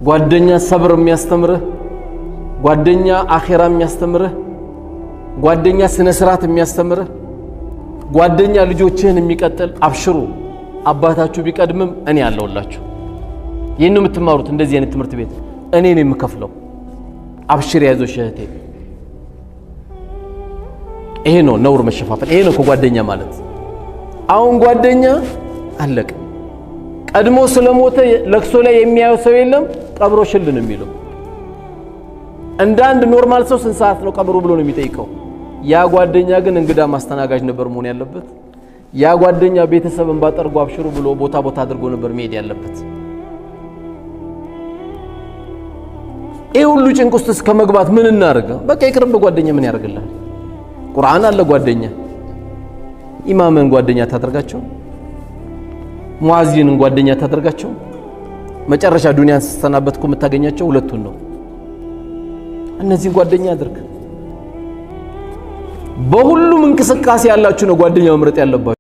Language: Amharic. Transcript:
ጓደኛ ሰብር የሚያስተምርህ፣ ጓደኛ አኼራ የሚያስተምርህ፣ ጓደኛ ስነ ስርዓት የሚያስተምርህ፣ ጓደኛ ልጆችህን የሚቀጥል። አብሽሩ፣ አባታችሁ ቢቀድምም እኔ አለሁላችሁ። ይህን ነው የምትማሩት። እንደዚህ አይነት ትምህርት ቤት እኔ ነው የምከፍለው። አብሽር፣ ያዞሽ እህቴ። ይሄ ነው ነውር መሸፋፈን። ይሄ ነው ከጓደኛ ማለት። አሁን ጓደኛ አለቀ። ቀድሞ ስለሞተ ለቅሶ ላይ የሚያየው ሰው የለም። ቀብሮ ሽል ነው የሚለው። እንደ አንድ normal ሰው ስንት ሰዓት ነው ቀብሩ ብሎ ነው የሚጠይቀው። ያ ጓደኛ ግን እንግዳ ማስተናጋጅ ነበር መሆን ያለበት። ያ ጓደኛ ቤተሰብን ባጠርጎ አብሽሩ ብሎ ቦታ ቦታ አድርጎ ነበር መሄድ ያለበት። ይህ ሁሉ ጭንቅ ውስጥ እስከ መግባት ምን እናደርግ? በቃ ይቅርብ። ጓደኛ ምን ያደርግልሃል? ቁርአን አለ ጓደኛ። ኢማምን ጓደኛ ታደርጋቸው፣ ሙአዚንን ጓደኛ ታደርጋቸው። መጨረሻ ዱንያን ስትሰናበት እኮ የምታገኛቸው ሁለቱን ነው። እነዚህን ጓደኛ አድርግ። በሁሉም እንቅስቃሴ ያላችሁ ነው ጓደኛ መምረጥ ያለባችሁ።